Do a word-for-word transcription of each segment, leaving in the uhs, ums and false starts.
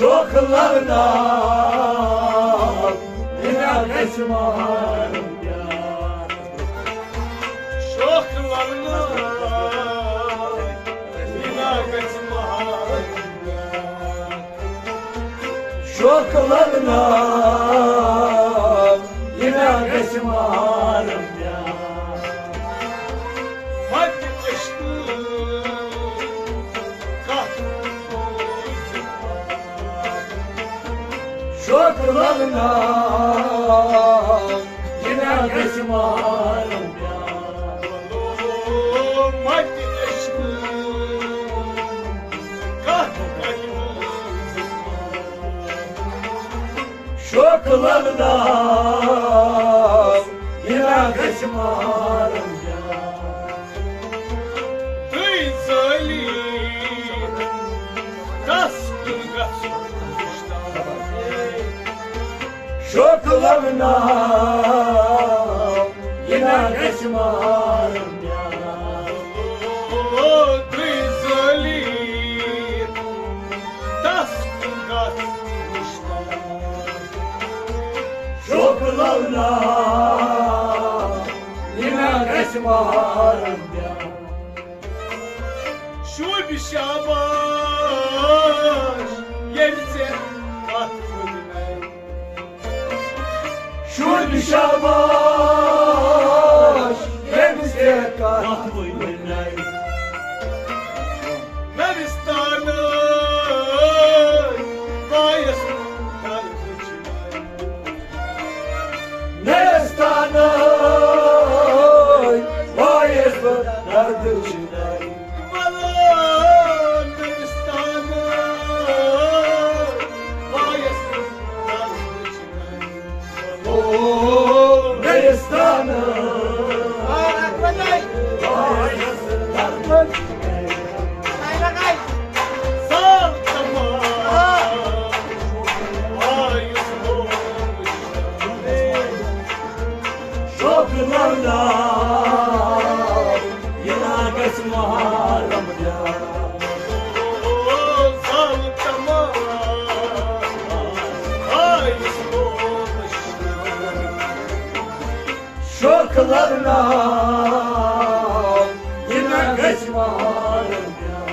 شوخ للنا، یہِ مےٚ گژھِ مارُن پیار۔ شوخ للنا، یہِ مےٚ گژھِ مارُن پیار۔ شوخ للنا، یہِ مےٚ گژھِ مارُن پیار۔ متہِ عشقہٕ کتھ بوٗزِتھ شوخ للنا، یہِ مےٚ گژھِ مارُن پیار۔ متہِ عشقہٕ کتھ بوٗزِتھ شوخ للنا، یہِ مےٚ گژھِ مارُن پیار۔ تُہۍ زٲلی تس کُن گژھُن مشتاق۔ شوخ للنا، یہِ مےٚ گژھِ مارُن پیار۔ او، تُہۍ زٲلی تس کُن گژھُن مشتاق۔ شوخ للنا، یہِ مےٚ گژھِ مارُن پیار۔ شوٗبہِ شاباش، ییٚلہِ ژےٚ کتھ ؤنۍ نَے۔ شوٗبہِ شاباش، ییٚلہِ ژےٚ کتھ ؤنۍ نَے۔ نرستانہٕ وایس درد چھِ نَے۔ نرستانہٕ وایس درد چھِ نَے۔ شوخ للہ، یہِ نا گژھِ محرم بیار۔ شوخ للہ، یہِ نا گژھِ محرم بیار۔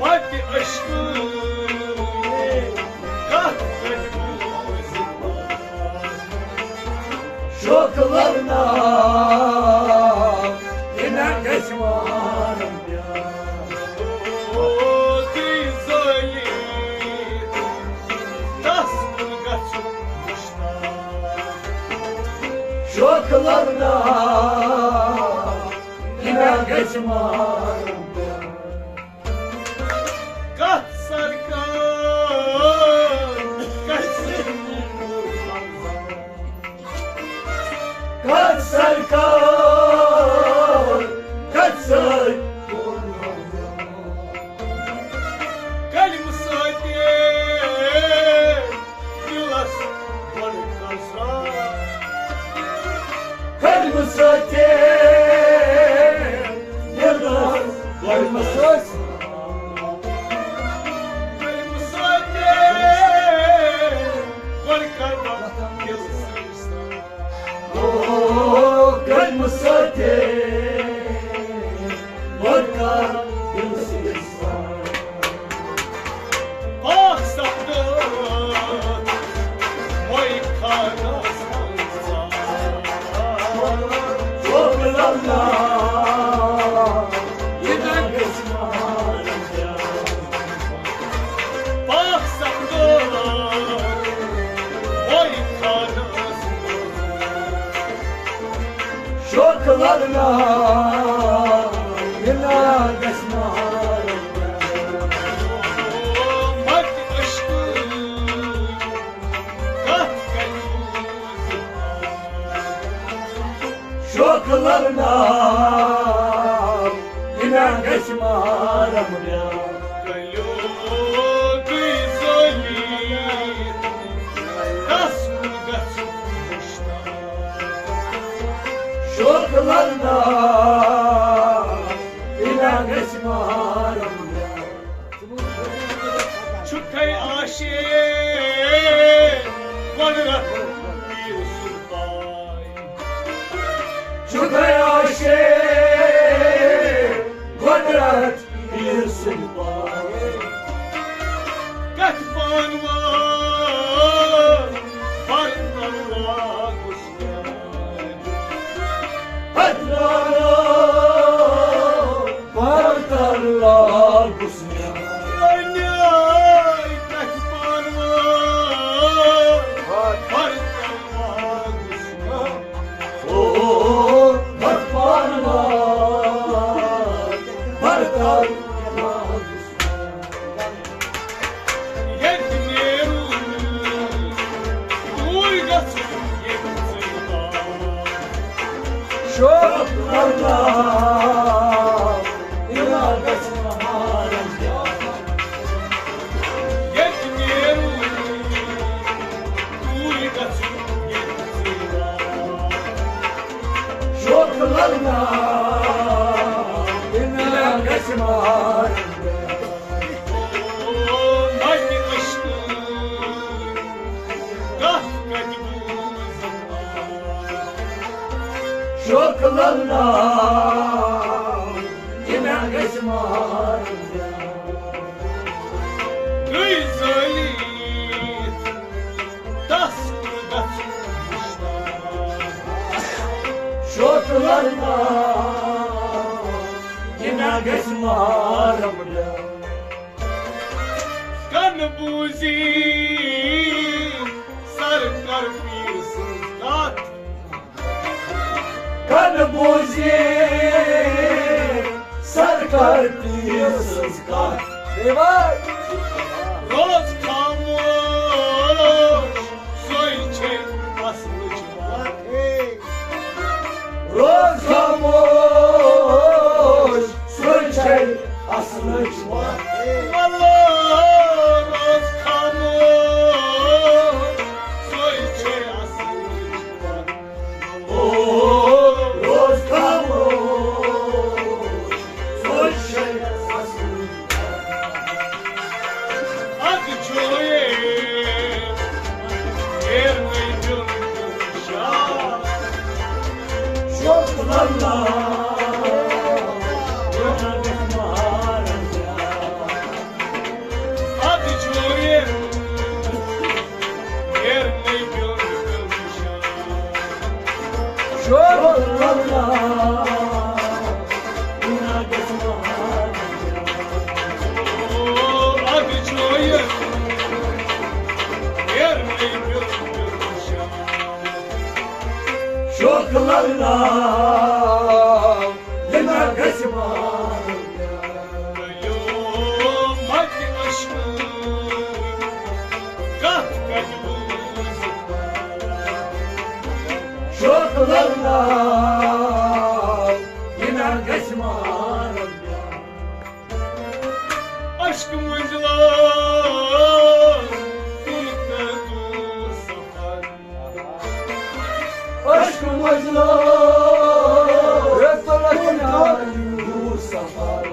متہِ عشقہٕ کتھ کرِ بوٗزِتھ شوخ للہ، یہِ نا گژھِ محرم بیار۔ او، تُہۍ زٲلی تس کُن گژھُن مشتاق۔ شوخ للہ، یہِ نا گژھِ محرم بیار۔ کتھ سرکار، کتھ سرکار، کتھ سرکار، کتھ سرکار۔ کلمہٕ سۭتۍ دِلس گۄڈٕ کر صاف۔ کلمہٕ سۭتۍ دِلس گۄڈٕ کر صاف۔ کلمہٕ سۭتۍ گۄڈٕ کر دِلس صاف۔ او، کلمہٕ سۭتۍ گۄڈٕ کر دِلس صاف۔ پاک سپدٕ مۄے خانس منٛز۔ شوخ للہ، یہِ نا گژھِ محرم بیار۔ پاک سپدٕ مۄے خانس منٛز۔ شوخ للہ، یہِ نا گژھِ محرم۔ متہِ عشقہٕ کتھ کرِ بوٗزِتھ شوخ للہ، یہِ نا گژھِ محرم بیار۔ کلیو تُہۍ زٲلی تس کُن گژھُن مشتاق۔ شوخ للہ، چھُکھے عاشق قۄدرت پیٖر سُلطان۔ چھُکھے عاشق قۄدرت پیٖر سُلطان۔ کتھ پانہٕ وٲنۍ پرتن لاگُس۔ ییٚتہِ نیرُن، توٗرۍ گژھُن، ییٚتہِ ژٕے آو۔ شوق اللہ، دِلا گژھِ مہارن۔ ییٚتہِ نیرُن، توٗرۍ گژھُن، ییٚتہِ ژٕے آو۔ شوق اللہ، دِلا گژھِ مہارن۔ شوق اللہ، یہِ مےٚ گژھِ مارُن۔ گٔے زٲلِتھ تس کُن گژھُن مشتاق۔ شوق اللہ، یہِ مےٚ گژھِ مارُن۔ کن بوٗزی سرکار پیٖر سٕنٛز کتھ۔ کن بوٗزی سرکار پیٖر سٕنٛز کتھ۔ روز خاموش، سۄے چھے اصلٕچ وتھ۔ روز خاموش، سۄے چھے اصلٕچ وتھ۔ واللہ، روز خاموش، سۄے چھے اصلٕچ وتھ۔ او، روز خاموش، سۄے چھے اصلٕچ وتھ۔ اکھ چھُ یہِ، نیرنٕے دیُن شاہ۔ شوق اللہ، جنت مہارن۔ اکھ چھُ یہِ، نیرنٕے دیُن شاہ۔ شوق اللہ، شوق لگنا، یہ نہ گژھِ مارُن۔ شوق لگنا، یہ نہ گژھِ مارُن۔ عشق منزلہ دل کا دور سفر۔ عشق منزلہ دور سفر۔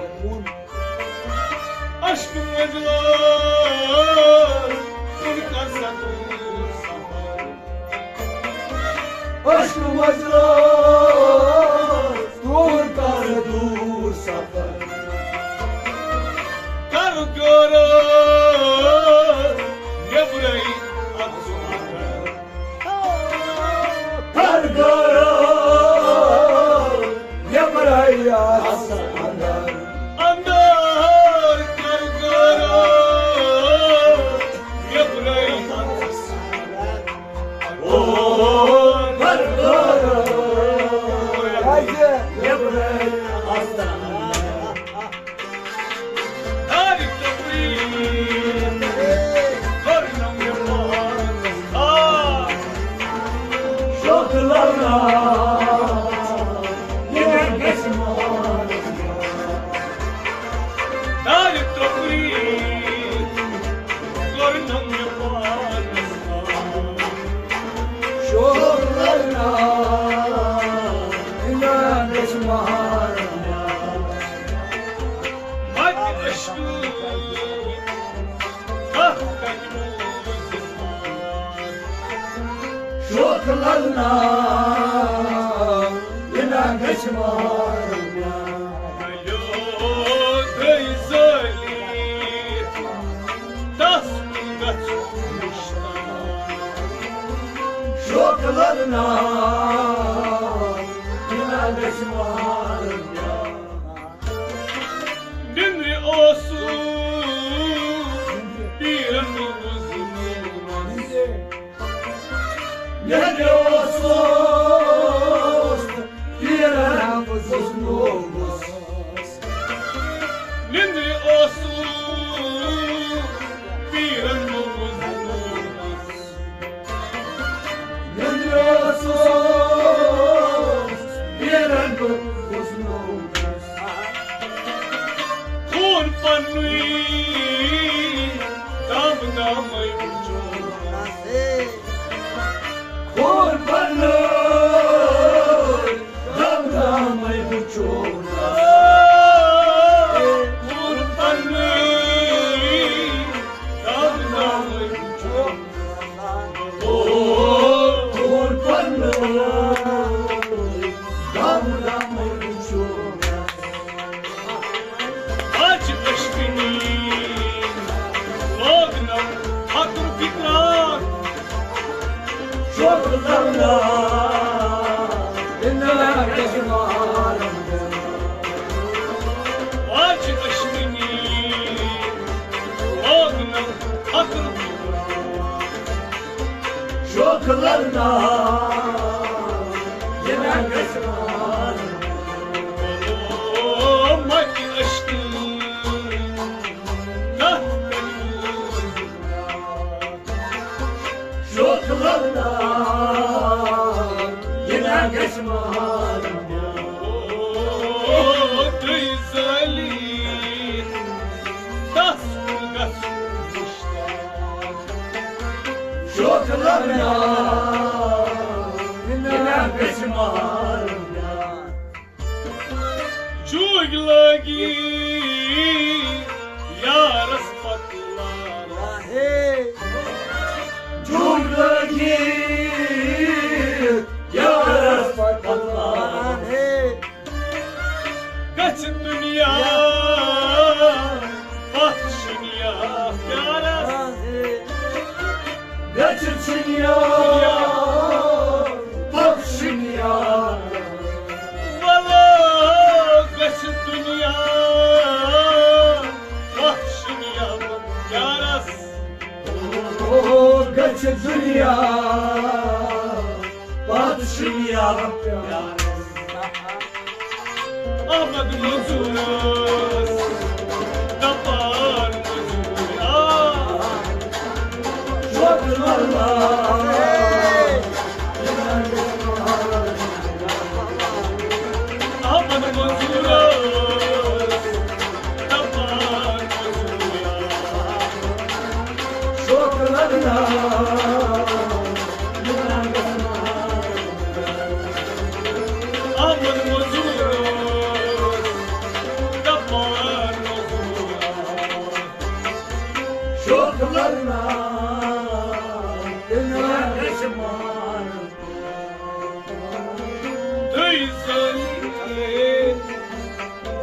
عشق منزلہ دل کا دور سفر۔ عشق منزلہ دور کر دور سفر۔ کر غٲر نیبرے اژُن اندر۔ کر غٲر نیبرے اژُن اندر۔ اندر کر غٲر نیبرے اژُن اندر۔ للنا، یہِ نا گژھِ مارُن۔ گلیو دٔے زٲلِتھ، تس کُن گژھُن مشتاق۔ شوق للنا، یہِ نا گژھِ مارُن۔ نیٚنٛدرِ اوسُس پیٖرن وُزمُت۔ نیٚنٛدرِ اوسُس پیٖرن وُزمُت۔ نیٚنٛدرِ اوسُس پیٖرن وُزمُت۔ نیٚنٛدرِ اوسُس پیٖرن وُزمُت۔ خوٗن پننُے دام دامے وُچھُن۔ خوٗن پننُے دام دامے وُچھُن۔ خوٗن پننُے دام دامے وُچھُن۔ او، خوٗن پننُے دام دامے وُچھُن۔ اَچھِ ٲشکہٕ نِنۍ لوگنم خطر فِکران۔ شوق للنا، اِننا گژھِ مارُن۔ اَچھِ ٲشکہٕ نِنۍ لوگنم خطر فِکران۔ شوق للنا، یہِ نا گژھِ مارُن۔ او، مَتہِ ٲشکہٕ نِنۍ کتھ کٔرِو۔ شوق للنا، یہِ نا گژھِ مارُن۔ او، دٔے زٲلِتھ، تس کُن گژھُن مشتاق۔ شوق للنا، یہِ نا گژھِ مارُن۔ جوٗرۍ لٲگی یارس پتہٕ لارس۔ جوٗرۍ لٲگی یارس پتہٕ لارس۔ گژھِ دُنیا پتھ شِنیا پیارس۔ گژھِ شِنیا پتھ شِنیا۔ ولو گژھِ دُنیا پتھ شِنیا پیارس۔ او، گژھِ دُنیا پتھ شِنیا پیارس۔ احمد مزورس دپان مزورا۔ شوق للنا۔ احمد مزورس دپان مزورا۔ شوق للنا۔ احمد مزور دپان مزور۔ شوق للنا، دِلنا گژھِ مارُن۔ دٔے زٲلِتھ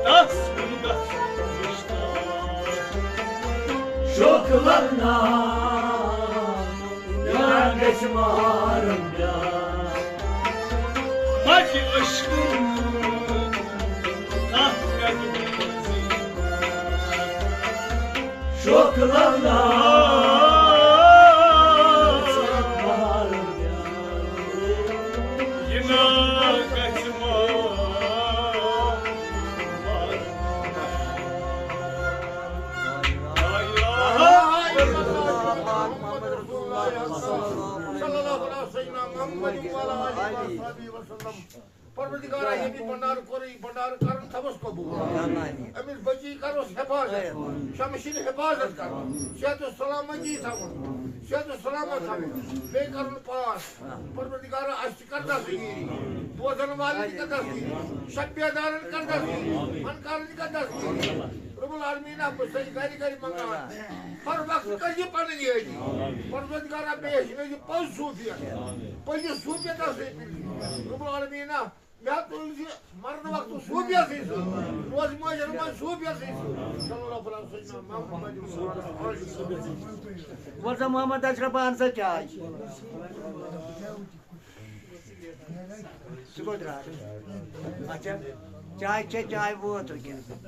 تس کُن گژھُن مشتاق۔ شوق للنا، یہِ نا گژھِ مارُن پیار۔ مَتہِ ٲشکہٕ نِنۍ کتھ کتہِ بوزِ۔ شوق للنا، مارُن پیار۔ یہِ نا گژھِ مارُن۔ لا الہ الا اللہ۔ صلی اللہ علی سیدنا محمد وعلی آلہ وصحبہ وسلم۔ پروردگارا، ییٚمہِ بنڈارٕ کوٚرُے، بنڈارٕ کرن تھاوس قبول۔ أمِس بچی کرس حفاظت، شمشیر حفاظت کرن، صحت و سلامتی تھاوُن، صحت و سلامت تھاوُن، بیٚیہِ کرن پاس۔ پروردگارا، اَسہِ تہِ کر دستگیری، بوزن والٮ۪ن تہِ کر دستگیری، شب بیدارن کر دستگیری، فنکارن تہِ کر دستگیری۔ رب العالمینا، بہٕ چھُسے گرِ گرِ منگان، ہر وقت کر یہِ پنٕنۍ یٲری۔ پروردگارا، بیٚیہِ ہیٚچھنٲیِو پوٚز صوٗفیت، پٔزِ صوٗفیتس سۭتۍ۔ رب العالمینا، مےٚ تُل زِ مرن وقتہٕ صوٗفیتٕے سۭتۍ، روزٕ مٲجرٕ منٛز صوٗفیتٕے سۭتۍ۔ صلی اللہ علیہ وسلم، سیدنا محمد۔ وَلہٕ سا محمد اشرف، اَن سا چاے۔ ژٕ کوٚت درٛاکھ؟ اچھا، چاے چے، چاے وٲژ وٕنکیٚنَس۔